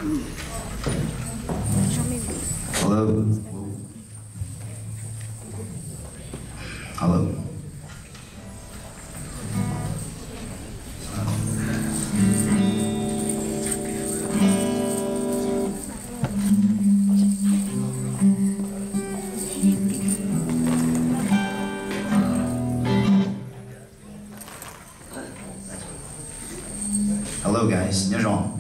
Hello. Hello. Hello guys, nyob zoo.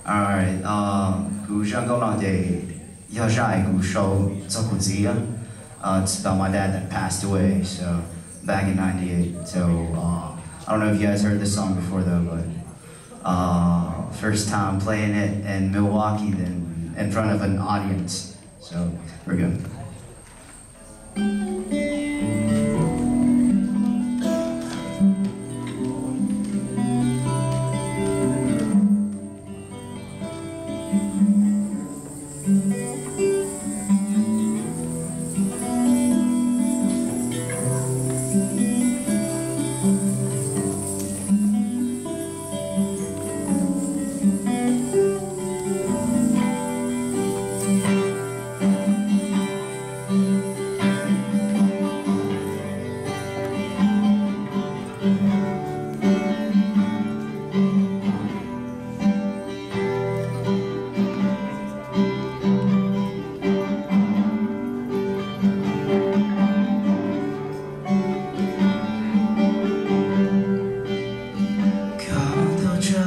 Alright, uh, kuv zaj nkauj no ces yog zaj kuv sau txog kuv txiv. Uh, it's about my dad that passed away, so back in ninety-eight. So uh, I don't know if you guys heard this song before though, but uh, first time playing it in Milwaukee, then in front of an audience. So here we go. Koj tau tso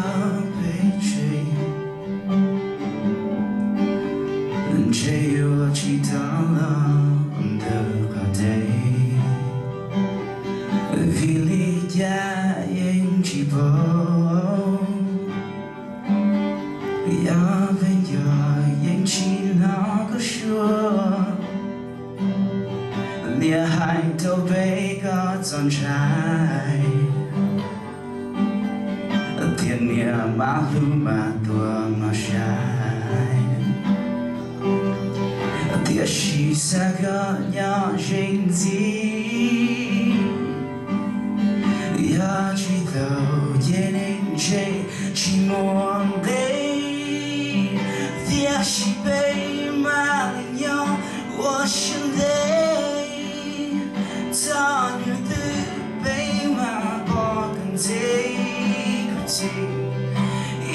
peb tseg, ntshe yuav tsis tau los ntawm qhov deb, vim li cas yeej tsis paub. Yog peb nco yeej tsis hnov koj suav, niam hais rau peb koj txhob ntshai, tiam niam mab hlub mas tuag mab sai. Tiam sis xav koj nyob ze ntxiv, yog tsis tau ces neeg ntshe tsis muaj nqe, tiam sis peb mam li nyob ua siab ntev. Txog hnub twg peb mam pom koj ntxiv kuv txiv,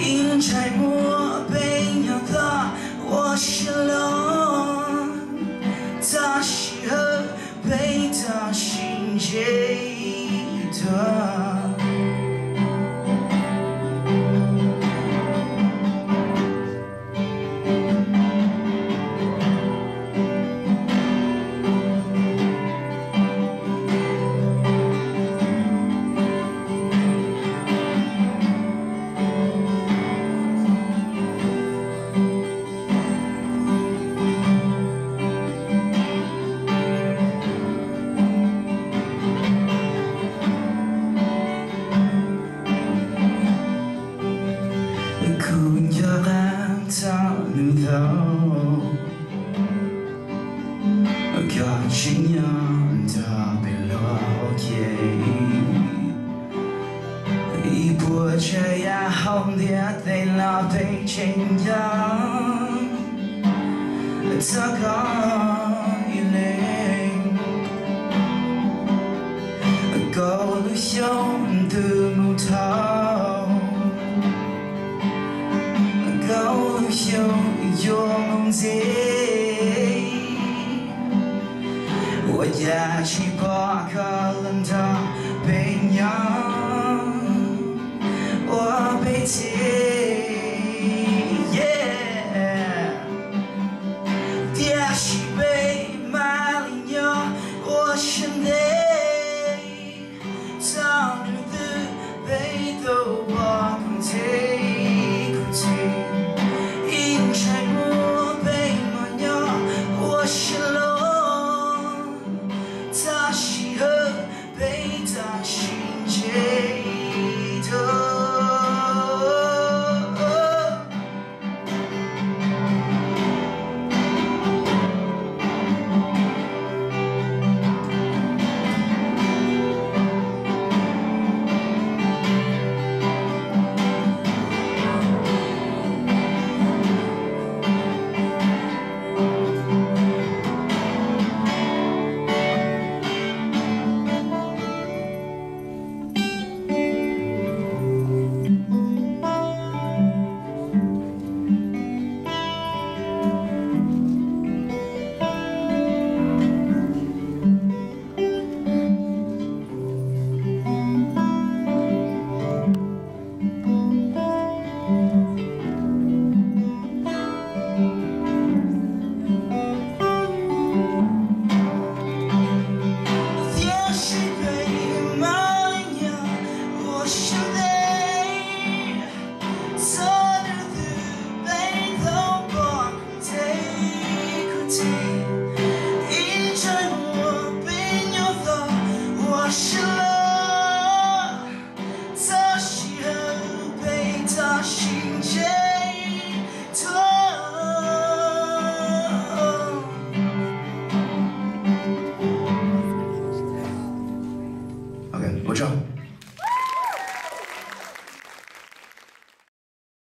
ib ntsais muag peb nyob tod ua siab loj, txog sij hawm peb txoj sia ntsib dua. Kuv nco qab txog hnub thaum koj tseem nyob nrog peb luag ua ke. Ib puas tsav yam hauv ntiaj teb los peb tseem nco txog koj ib leeg. Kaum lub xyoo ntuj mus dhau, kaum lub xyoo yuav mus ntxiv, ua cas tsis pom koj los nrog peb nyob ua peb txiv, yeah. Tiam sis peb mam li nyob ua siab ntev, txog hnub twg peb tau pom koj ntxiv kuv txiv, ib ntsais muag peb mam nyob ua siab loj, txog sij hawm peb txoj sia ntsib dua. sib ntsib.